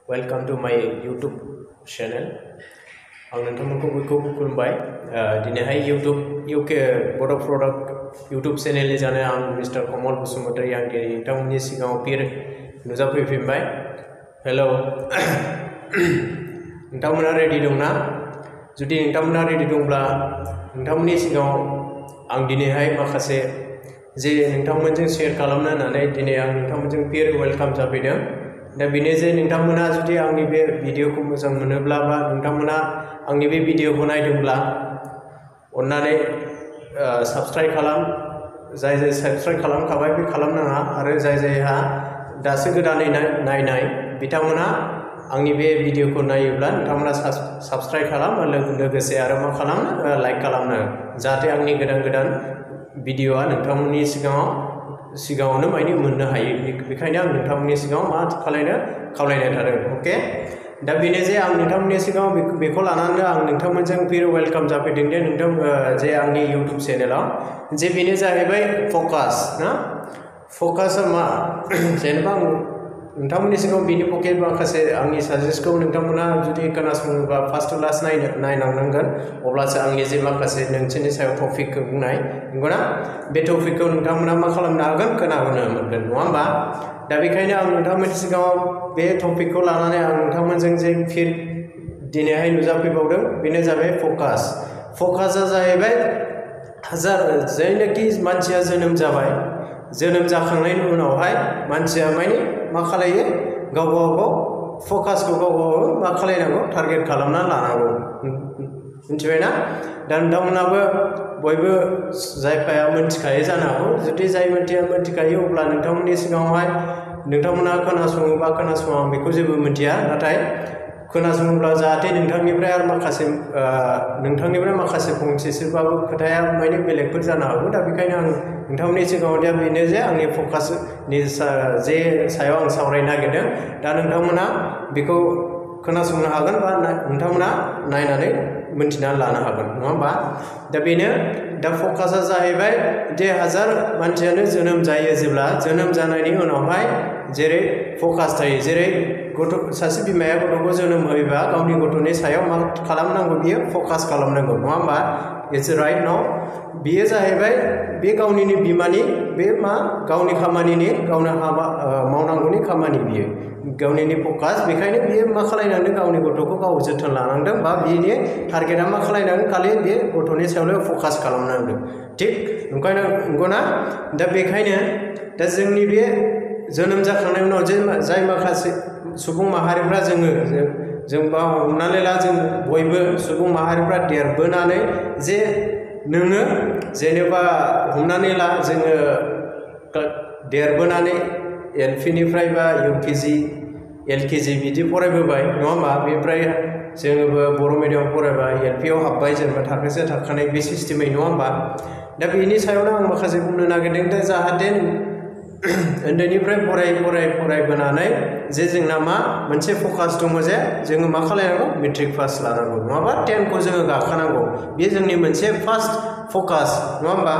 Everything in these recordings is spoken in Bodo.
Welcome to my YouTube channel. आं नोंथांमोनखौ बयखौ खुलुमबाय दिनैहाय UK बड' प्रडाक्ट YouTube चेनेलनि जानो आं मिस्टार कमल बसुमतारी आं दिनै नोंथांमोननि सिगाङाव फिन नुजाफैफिनबाय हेलौ नोंथांमोना रेडि दंना जुदि नोंथांमोना रेडि दंब्ला नोंथांमोननि सिगाङाव आं दिनैहाय माखासे जे नोंथांमोनजों शेयार खालामनो होननानै दिनै आं नोंथांमोनजों फिन वेलकाम जाफैदों दा बेनो जे नोंथांमोना जुदि आंनि बे भिडिअखौ मोजां मोनोब्ला बा नोंथांमोना आंनि बे भिडिअखौ नायदोंब्ला अन्नानै साबस्क्राइब खालाम जाय साबस्क्राइब खालामखाबाय बे खालामनाङा आरो जायहा दासो गोदानै नायनाय बिथांमोना आंनि बे भिडिअखौ नायोब्ला नोंथांमोना साबस्क्राइब खालाम लोगोसे आरो मा खालामो लाइक खालामनो जाहाथे आंनि गोदान भिडिअआ नोंथांमोननि सिगाङावनो माने मोननो हायो बेखायनो आं नोंथांमोननि सिगाङाव मा खावलायनाय थादों अके दा बेनो जे आं नोंथांमोननि सिगाङाव बेखौ लानानै आं नोंथांमोनजों फिन वेलकाम जाफैदों दे जे आंनि YouTube चेनेलाव जे बेनो जाहैबाय फकास ना फकासआ मा जेनेबा आं नोंथांमोननि सिगाङाव बिनि पके माखासे आंनि साजेस्टखौ नोंथांमोना जुदि खोनासङोबा फार्स्ट टु लास्ट नायनांगोन अब्लासो आंनि जे माखासे नोंसोरनि सायाव टपिकखौ बुंनाय नंगौना बे टपिकखौ नोंथांमोना मा खालामनो हागोन खोनाहोनो मोनगोन नङा होमबा दा बेखायनो आं नोंथांमोननि सिगाङाव बे टपिकखौ लानानै आं नोंथांमोनजों जे फिन दिनैहाय नुजाफैबावदों बेनो जाबाय फकासआ जाहैबाय जायनाखि मानसिया जोनोम जाबाय जोनोम जाखांनायनि उनावहाय मानसिया माने मा खालायो गाव फकासखौ गाव मा खालायनांगौ टारगेट खालामना लानांगौ मिथिबायना दा नोंथांमोनाबो बयबो जायफाया मोनथिखायो जानो हागौ जुदि जाय मोनथिखायो अब्ला नोंथांमोननि सिगाङावहाय नोंथांमोना खोनासङोबा खोनासङा आं बेखौ जेबो मिथिया नाथाय खोनासङोब्ला जाहाथे नोंथांनिफ्राय माखासे फंसेसोबाबो खोथाया माने बेलेगफोर जानो हागौ दा बेखायनो आं नोंथांमोननि सिगाङाव दा बेनो जे आंनि फकासनि जे सायाव आं सावरायनो नागिरदों दा नोंथांमोना बेखौ खोनासंनो हागोन बा नोंथांमोना नायनानै मोनथिनानै लानो हागोन नङा होमबा दा बेनो दा फकासआ जाहैबाय जे हाजार मानसियानो जोनोम जायो जेब्ला जोनोम जानायनि उनावहाय जेरै फकास थायो जेरै सासे बिमाया गथ'खौ जोनोम होयोबा गावनि गथ'नि सायाव मा खालामनांगौ बियो फकास खालामनांगौ नङा होमबा इट्स राइट नाउ बियो जाहैबाय बे गावनिनो बिमानि बे मा गावनि खामानिनि गावनो हाबा मावनांगौनि खामानि बियो गावनिनो फकास बेखायनो बियो मा खालायनांदों गावनि गथ'खौ गाव जोथोन लानांदों बा बिनि टारगेटआ मा खालायनांगोन खालि बे गथ'नि सायावनो फकास खालामनांदों थिग नंगौना दा बेखायनो दा जोंनि बे जोनोम जाखांनायनि उनाव जाय माखासे सुबुं माहारिफ्रा जों बा हमनानै ला जों बयबो सुबुं माहारिफ्रा देरबोनानै जे नोङो जेनेबा हमनानै ला जोङो देरबोनानै LP बा UKG LKG बिदि फरायबोबाय नङा होमबा बेनिफ्राय जोङो बर' मिडियाम फरायबाय LPआव हाबबाय जेनेबा थाखोसे थाखानाय बे सिस्टेमै नङा होमबा दा बेनि सायावनो आं माखासे बुंनो नागिरदों दा जाहाथे उन्दैनिफ्राय फरायबोनानै जे जोंना मा मोनसे फकास दङ जे जोङो मा खालायनांगौ मेट्रिक पास लानांगौ नङाबा 10खौ जोङो गाखोनांगौ बे जोंनि मोनसे फार्स्ट फकास नङा होमबा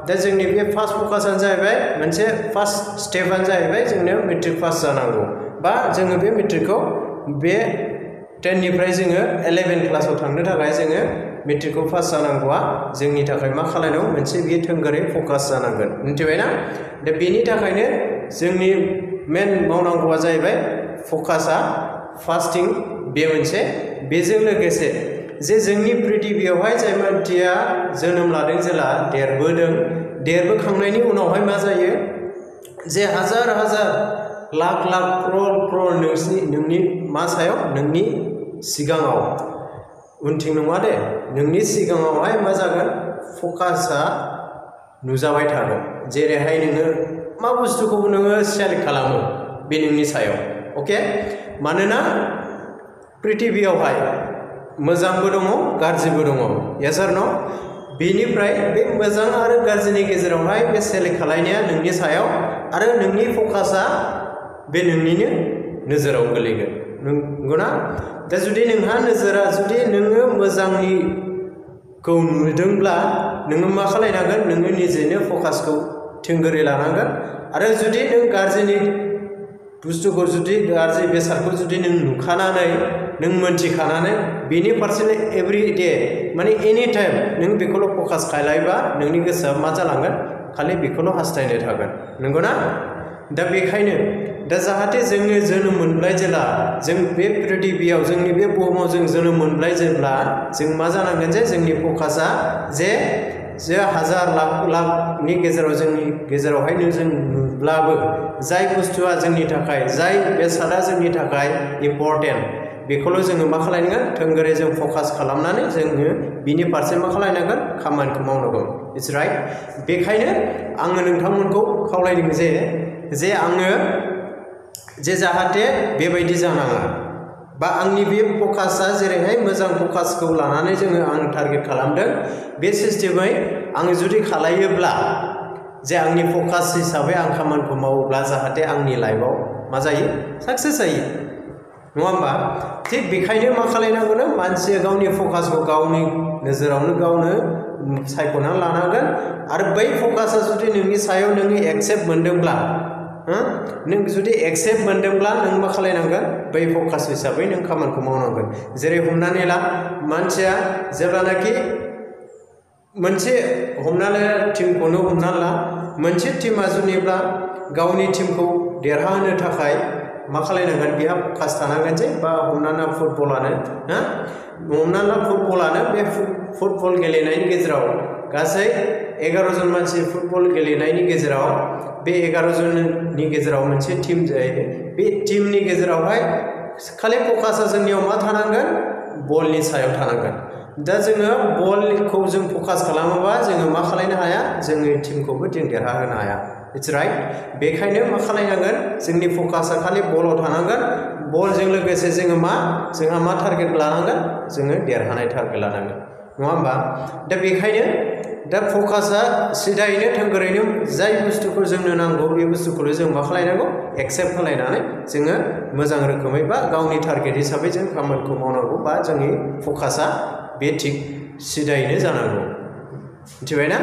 दा जोंनि बे फार्स्ट फकासआनो जाहैबाय मोनसे फार्स्ट स्टेपआनो जाहैबाय जोंनो मेट्रिक पास जानांगौ बा जोङो बे मेट्रिकखौ बे 10निफ्राय जोङो 11 क्लासाव थांनो थाखाय जोङो मेट्रिकखौ पास जानांगौआ जोंनि थाखाय मा खालायनांगौ मोनसे बियो थोंगोरै फकास जानांगोन मिथिबायना दा बेनि थाखायनो जोंनि मेन मावनांगौआ जाहैबाय फकासआ फार्स्टिं बे मोनसे बेजों लोगोसे जे जोंनि प्रिथिबियावहाय जाय मानसिया जोनोम लादों जेला देरबोखांनायनि उनावहाय मा जायो जे हाजार लाख क्रर नोंनि मा सायाव नोंनि सिगाङाव उनथिं नङा दे नोंनि सिगाङावहाय मा जागोन फकासआ नुजाबाय थागोन जेरैहाय नोङो मा बुस्थुखौबो नोङो सेलेक्ट खालामो बे नोंनि सायाव अके मानोना प्रिथिबियावहाय मोजांबो दङ गाज्रिबो दङ येस अर नो बेनिफ्राय बे मोजां आरो गाज्रिनि गेजेरावहाय बे सेलेक्ट खालायनाया नोंनि सायाव आरो नोंनि फकासआ बे नोंनिनो नोजोराव गोलैगोन नंगौना दा जुदि नोंहा नोजोरा जुदि नोङो मोजांनिखौ नुदोंब्ला नोङो मा खालायनांगोन नोङो निजेनो फकासखौ थोंगोरै लानांगोन आरो जुदि नों गाज्रिनि बुस्थुखौ जुदि गाज्रि बेसादखौ जुदि नों नुखानानै नों मोनथिखानानै बेनि फारसे एभ्रि डे माने एनि टाइम नों बेखौल' फकास खालायबा नोंनि गोसोआ मा जालांगोन खालि बेखौल' हास्थायनाय थागोन नंगौना दा बेखायनो दा जाहाथे जोङो जोनोम मोनबाय जेला जों बे प्रिथिबियाव जोंनि बे बुहुमाव जों जोनोम मोनबाय जेब्ला जों मा जानांगोन जे जोंनि फकासा जे हाजार लाख लाखनि गेजेराव जोंनि गेजेरावहायनो जों नुब्लाबो जाय बुस्थुआ जोंनि थाखाय जाय बेसादा जोंनि थाखाय इम्परटेन्ट बेखौल' जोङो मा खालायनांगोन थोंगोरै जों फकास खालामनानै जोङो बिनि फारसे मा खालायनांगोन खामानिखौ मावनांगोन इट्स राइट बेखायनो आङो नोंथांमोनखौ खावलायदों जे आङो जे जाहाथे बेबायदि जानाङा बा आंनि बे फकासआ जेरैहाय मोजां फकासखौ लानानै जोङो आं टारगेट खालामदों बे सिस्टेमै आङो जुदि खालायोब्ला जे आंनि फकास हिसाबै आं खामानिखौ मावोब्ला जाहाथे आंनि लाइफआव मा जायो साक्सेस जायो नङा होमबा थिग बेखायनो मा खालायनांगौ मानसिया गावनि फकासखौ गावनि नोजोरावनो गावनो सायख'नानै लानांगोन आरो बै फकासआ जुदि नोंनि सायाव नोङो एक्सेप्ट मोनदोंब्ला नों जुदि एक्सेप्ट मोनदोंब्ला नों मा खालायनांगोन बै फकास हिसाबै नों खामानिखौ मावनांगोन जेरै हमनानै ला मानसिया जेब्लानाखि मोनसे हमनानै टिमखौनो हमनानै ला मोनसे टिमा जुनिब्ला गावनि टिमखौ देरहाहोनो थाखाय मा खालायनांगोन बेहा फकास थानांगोन जे बा हमनानै ला फुटबलानो बे फुटबल गेलेनायनि गेजेराव गासै 11 जन मानसि फुटबल गेलेनायनि गेजेराव बे 11 जननि गेजेराव मोनसे टिम जायो बे टिमनि गेजेरावहाय खालि फकासआ जोंनियाव मा थानांगोन बलनि सायाव थानांगोन दा जोङो बलखौ जों फकास खालामोबा जोङो मा खालायनो हाया जोंनि टिमखौबो जों देरहाहोनो हाया इट्स राइट बेखायनो मा खालायनांगोन जोंनि फकासआ खालि बलाव थानांगोन बलजों लोगोसे जोंहा मा टारगेट लानांगोन जोङो देरहानाय टारगेट लानांगोन नङा होमबा दा बेखायनो दा फकासआ सिदायैनो थोंगोरैनो जाय बुस्थुखौ जोंनो नांगौ बे बुस्थुखौल' जों मा खालायनांगौ एक्सेप्ट खालायनानै जोङो मोजां रोखोमै बा गावनि टारगेट हिसाबै जों खामानिखौ मावनांगौ बा जोंनि फकासआ बे थिग सिदायैनो जानांगौ मिथिबायना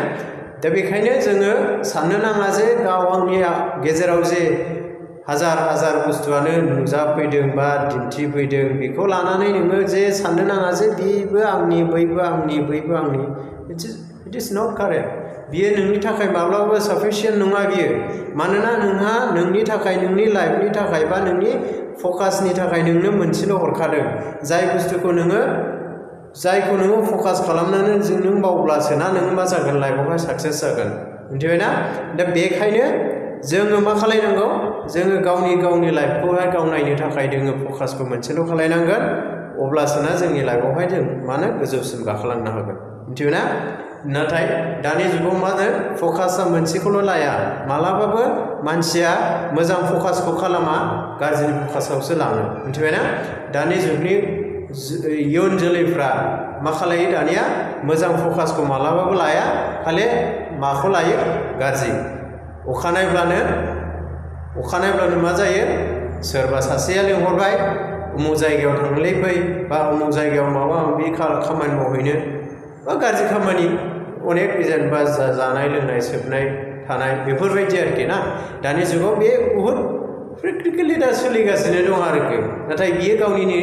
दा बेखायनो जोङो साननो नाङा जे गाव आंनि गेजेराव जे हाजार बुस्थुआनो नुजाफैदों बा दिन्थिफैदों बेखौ लानानै नोङो जे साननो नाङा जे बेबो आंनि बैबो आंनि बैबो आंनि इट इज नट कारेक्ट बियो नोंनि थाखाय माब्लाबाबो साफिसियेन्ट नङा बियो मानोना नोंहा नोंनि थाखाय नोंनि लाइफनि थाखाय बा नोंनि फकासनि थाखाय नोंनो मोनसेल' हरखादों जाय बुस्थुखौ जायखौ नोङो फकास खालामनानै नों मावब्लासो ना नोङो मा जागोन लाइफआवहाय साक्सेस जागोन मिथिबायना दा बेखायनो जोङो मा खालायनांगौ जोङो गावनि लाइफखौहाय गाव नायनो थाखाय जोङो फकासखौ मोनसेल' खालायनांगोन अब्लासोना जोंनि लाइफआवहाय जों मानो गोजौसिम गाखोलांनो हागोन मिथिबायना नाथाय दानि जुगाव मा होनो फकासआ मोनसेखौल' लाया मालाबाबो मानसिया मोजां फकासखौ खालामा गाज्रि फकासावसो लाङो मिथिबायना दानि जुगनि इयुन जोलैफ्रा मा खालायो दानिया मोजां फकासखौ मालाबाबो लाया खालि माखौ लायो गाज्रि अखानायब्लानो मा जायो सोरबा सासेया लिंहरबाय उमुक जायगायाव थांलै फै बा उमुक जायगायाव माबा माबि खामानि मावहैनो बा गाज्रि खामानि अनेक जेनेबा जानाय लोंनाय सोबनाय थानाय बेफोरबायदि आरोखि ना दानि जुगाव बे बहुद प्रेक्टिकेलि दा सोलिगासिनो दं आरोखि नाथाय बियो गावनिनो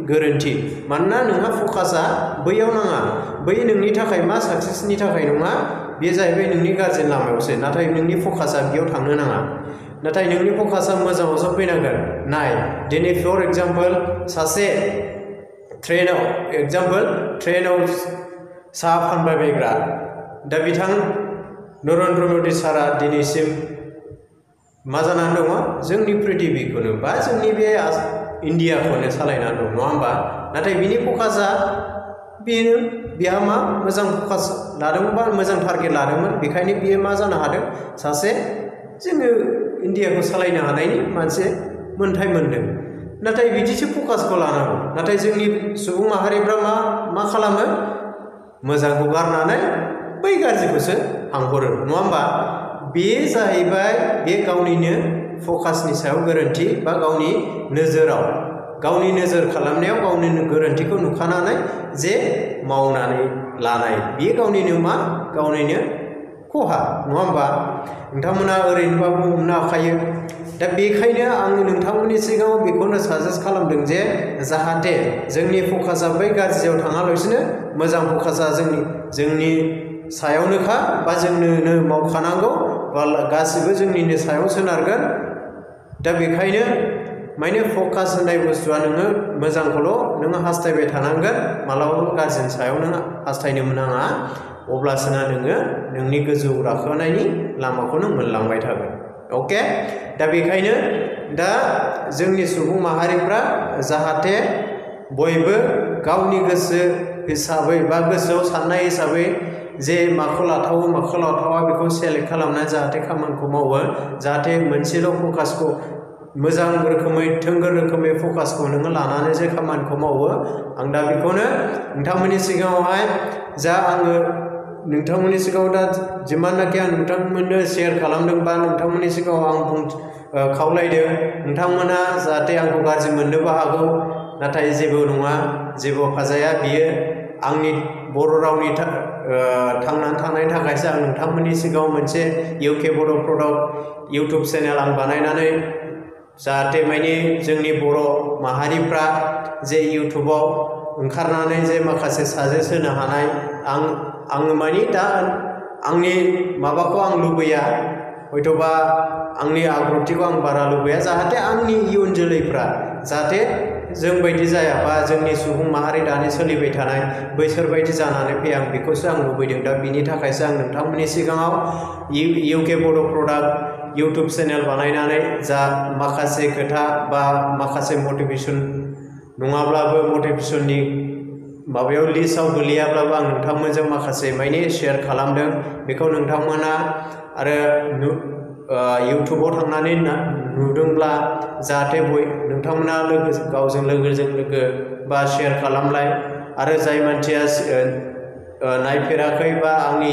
गोरोन्थि मानोना नोंहा फकासआ बैयाव नाङा बै नोंनि थाखाय मा साक्सेसनि थाखाय नङा बे जाहैबाय नोंनि गाज्रि लामायावसो नाथाय नोंनि फकासआ बेयाव थांनो नाङा नाथाय नोंनि फकासआ मोजाङावसो फैनांगोन नाय दिनै फर एग्जाम्पल सासे ट्रेनाव साहा फानबाय बायग्रा दा बिथां नरेन्द्र मदि सारा दिनैसिम मा जानानै दङ जोंनि प्रिथिबिखौनो बा जोंनि बे इन्डियाखौनो सालायनानै दं नङा होमबा नाथाय बिनि फकासआ बेनो बिहा मा मोजां फकास लादोंमोन बा मोजां टारगेट लादोंमोन बेखायनो बियो मा जानो हादों सासे जोङो इन्डियाखौ सालायनो हानायनि मोनसे मोन्थाय मोनदों नाथाय बिदिसो फकासखौ लानांगौ नाथाय जोंनि सुबुं माहारिफ्रा मा खालामो मोजांखौ गारनानै बै गाज्रिखौसो हांहरो नङा होमबा बे जाहैबाय बे गावनिनो फकासनि सायाव गोरोन्थि बा गावनि नोजोर खालामनायाव गावनि गोरोन्थिखौ नुखानानै जे मावनानै लानाय बेयो गावनिनो खहा नङा होमबा नोंथांमोना ओरैनोबाबो हमनो हाखायो दा बेखायनो आं नोंथांमोननि सिगाङाव बेखौनो साजेस्ट खालामदों जे जाहाथे जोंनि फकासा बै गाज्रियाव थाङालासिनो मोजां फकासा जोंनि सायावनोखा बा जोंनो मावखानांगौ बा गासिबो जोंनिनो सायाव सोनारगोन। दा बेखायनो माने फकास होननाय बुस्थुआ नोङो मोजांखौल' नोङो हास्थायबाय थानांगोन, मालाबाबो गाज्रिनि सायाव नोङो हास्थायनो नाङा। अब्लासोना नोङो नोंनि गोजौ गाखोनायनि लामाखौ नों मोनलांबाय थागोन। अके, दा बेखायनो दा जोंनि सुबुं माहारिफ्रा जाहाथे बयबो गावनि गोसो हिसाबै बा गोसोआव साननाय हिसाबै जे माखौ लाथावो माखौ लाथावा बेखौ सेलेक्ट खालामनानै जाहाथे खामानिखौ मावो, जाहाथे मोनसेल' फकासखौ मोजां रोखोमै थोंगोर रोखोमै फकासखौ नोङो लानानै जे खामानिखौ मावो। आं दा बेखौनो नोंथांमोननि सिगाङावहाय जा आङो नोंथांमोननि सिगाङाव दा जिमाननाखि आं नोंथांमोननो शेयार खालामदों बा नोंथांमोननि सिगाङाव आं खावलायदों, नोंथांमोना जाहाथे आंखौ गाज्रि मोननोबो हागौ, नाथाय जेबो नङा, जेबो फाजाया। बियो आंनि बर' रावनि थांनानै थानायनि थाखायसो आं नोंथांमोननि सिगाङाव मोनसे UK बर' प्रडाक्ट इउटुब चेनेल आं बानायनानै जाहाथे माने जोंनि बर' माहारिफ्रा जे इउटुबाव ओंखारनानै जे माखासे साजेस्ट होनो हानाय, आङो माने दा आंनि माबाखौ आं लुबैया, हयथ'बा आंनि आब्रुथिखौ आं बारा लुबैया, जाहाथे आंनि इयुन जोलैफ्रा जाहाथे जोंबायदि जाया बा जोंनि सुबुं माहारि दानि सोलिबाय थानाय बैसोरबायदि जानानै फैया, आं बेखौसो आं लुबैदों। दा बिनि थाखायसो आं नोंथांमोननि सिगाङाव UK बर' प्रडाक्ट इउटुब चेनेल बानायनानै जा माखासे खोथा बा माखासे मटिभेसन नङाब्लाबो मटिभेसननि माबायाव लिस्टआव गोलैयाब्लाबो आं नोंथांमोनजों माखासे माने शेयार खालामदों। बेखौ नोंथांमोना आरो इउटुबाव थांनानै नुदोंब्ला जाहाथे नोंथांमोना गावजों लोगो बा शेयार खालामलाय। आरो जाय मानसिया नायफेराखै बा आंनि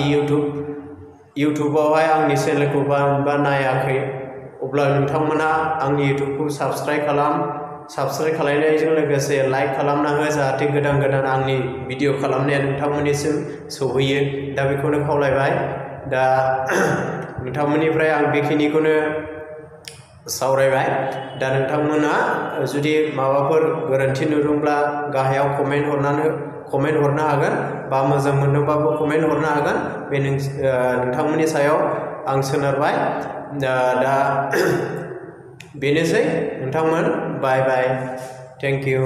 इउटुबावहाय आंनि चेनेलखौ बा नायाखै, अब्ला नोंथांमोना आंनि इउटुबखौ साबस्क्राइब खालामनायजों लोगोसे लाइक खालामना हो, जाहाथे गोदान गोदान आंनि भिडिअ खालामनाया नोंथांमोननिसिम सौहैयो। दा बेखौनो खावलायबाय। दा नोंथांमोननिफ्राय आं बेखिनिखौनो सावरायबाय। दा नोंथांमोना जुदि माबाफोर गोरोन्थि नुदोंब्ला गाहायाव कमेन्ट हरनो हागोन, बा मोजां मोनदोंबाबो कमेन्ट हरनो हागोन। बे नोंथांमोननि सायाव आं सोनारबाय। दा बेनोसै नोंथांमोन, बाय बाय, थेंक इउ।